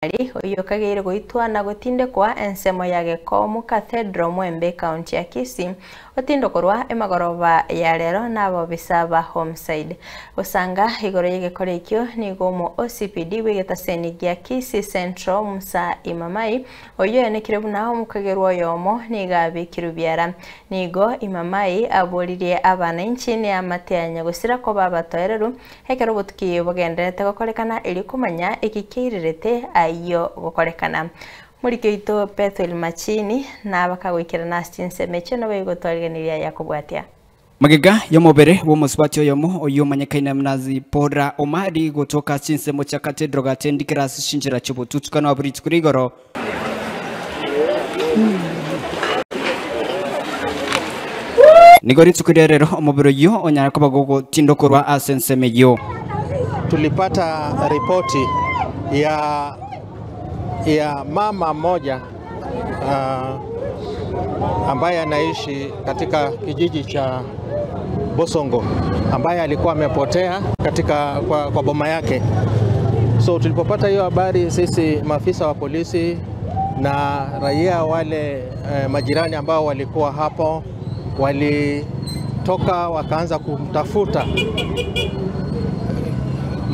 Oyo kageire goitwa na gotindekwa ensemo ya Gekomu Cathedral Mwembe County ya Kisii otindokorwa emagoroba ya lero n'abobisa ba homicide osanga igoro y'egekore ekio nigo mo OCPD w'egetaseni gia Kisii Central Musa Imamai oyo enekire buna omukagerwa oyomo nigo abekirwe biara nigo Imamai aboririe abananchi ne amateanya gosira ko babatoereru ekero botuki bogenderete gokorekana eri kumanya ekikeirerete ayo gokorekana muri keito Bethel Machini na bakagwikira na Stinse no begotwariganiria yakobwatia magega yomobere wo musubati oyomo oyo manyakaina mnazi Pora Omari gotoka chinsemo cha Cathedral gatendikira shinjira chobututukana waburi kurigoro nigori tukurerero omobere yo onyara kobagogo tindokorwa asensemeyo. Tulipata ripoti ya mama mmoja ambaye anaishi katika kijiji cha Bosongo ambaye alikuwa amepotea katika kwa boma yake. So tulipopata hiyo habari sisi maafisa wa polisi na raia wale majirani ambao walikuwa hapo walitoka wakaanza kumtafuta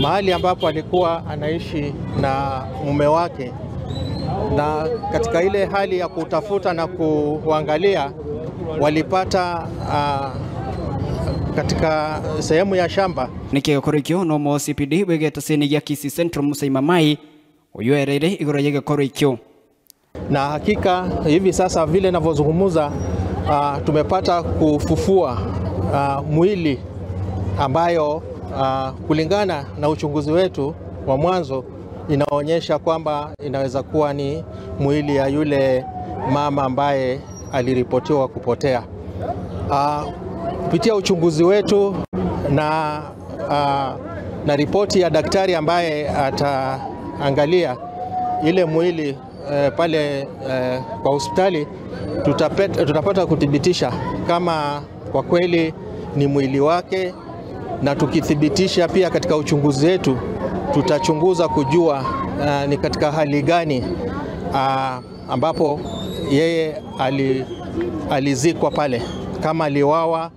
mahali ambapo alikuwa anaishi na mume wake, na katika ile hali ya kutafuta na kuangalia walipata katika sehemu ya shamba. Nikigokoro no mo CPD wegetaseni ya Kisii Central Musa Imamai oyo erere igoro yegekoro ikyo. Na hakika hivi sasa vile ninavyozungumza tumepata kufufua mwili ambayo kulingana na uchunguzi wetu wa mwanzo inaonyesha kwamba inaweza kuwa ni mwili ya yule mama ambaye aliripotiwa kupotea. Kupitia uchunguzi wetu na ripoti ya daktari ambaye ataangalia ile mwili pale kwa hospitali, tutapata kuthibitisha kama kwa kweli ni mwili wake, na tukithibitisha pia katika uchunguzi wetu tutachunguza kujua ni katika hali gani ambapo yeye alizikwa pale, kama aliuawa.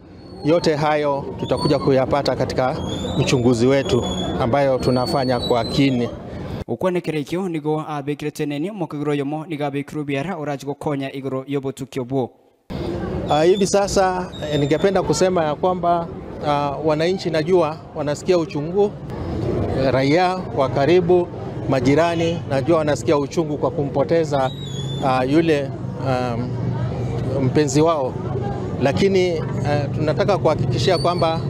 Yote hayo tutakuja kuyapata katika uchunguzi wetu ambayo tunafanya kwa kini. Ukwanekerekyo nigo abekire teneni mokagiro yomo niga abekiro biara oraji gokonya igoro yobotukyo bwo. Hivi sasa ningependa kusema ya kwamba wananchi najua wanasikia uchungu, raia wa karibu, majirani najua wanasikia uchungu kwa kumpoteza yule mpenzi wao, lakini tunataka kuhakikishia kwamba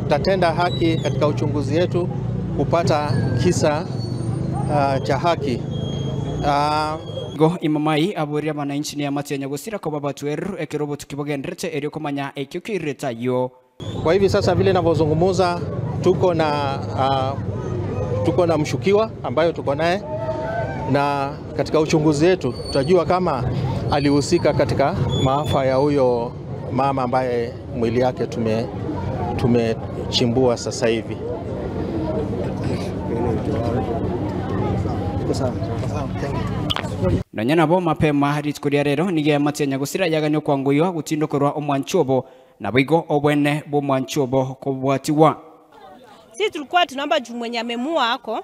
tutatenda haki katika uchunguzi wetu kupata kisa cha haki. Go Imamai aboria wananchi ni amatenya gosira ko babatueru ekerobo tukibogenderete eri komanya ekyo kireta yo. Kwa hivi sasa vile ninavyozungumza tuko na mshukiwa ambayo tuko naye, na katika uchunguzi wetu tutajua kama alihusika katika maafa ya huyo mama ambaye mwili yake tumechimbua sasa hivi. Nonyana bo mapema rituko rero nige amatenya gosira yaganyo kwanguyo gutindokorwa omwanchobo na bwigo obwene bo mwanchobo kobwatiwa. Sisi tulikuwa tunaomba juu mwenye amemua ako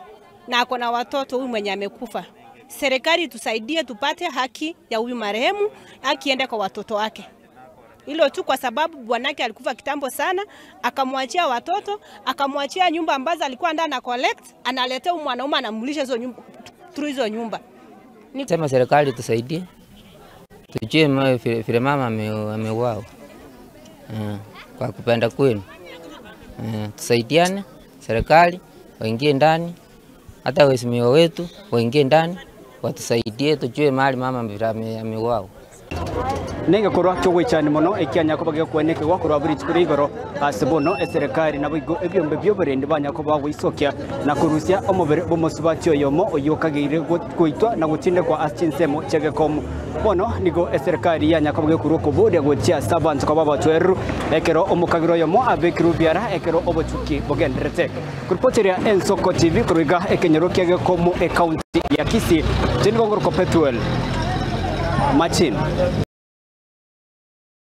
na ako na watoto, huyu mwenye amekufa, serikali tusaidie tupate haki ya huyu marehemu, haki iende kwa watoto wake. Hilo tu, kwa sababu bwanake alikufa kitambo sana, akamwachia watoto, akamwachia nyumba ambazo alikuwa ndani na collect, analetea mwanaume anamlisha hizo nyumba, through hizo nyumba. Sema serikali tusaidie, tujue vile mama ameuawa kwa kupenda kwenu. Tusaidiane, serikali waingie ndani, hata waheshimiwa wetu waingie ndani, watusaidie tujue mahali mama ameuawa. Nenge korwa kyogoichani mono ekianya koba kweneke gwakorwa buri chikuri igoro asibono eserikali nabo igo ebyombe byoburendi banya koba gwisokia na kurusia omobere bomosubati oyomo oyokageire goitwa na gutindekwa ase chinsemo chiagekomo. Bono nigo eserikali yanya koba gekurwa koboria gochia sabantu koba batweru ekero omukagiro oyomo abekiru biara ekero obochuki bogenderete. Kuripoteria Ensoko TV kuruiga ekenyero kiagekomo e county ya Kisii. Jengo Petuel Machin.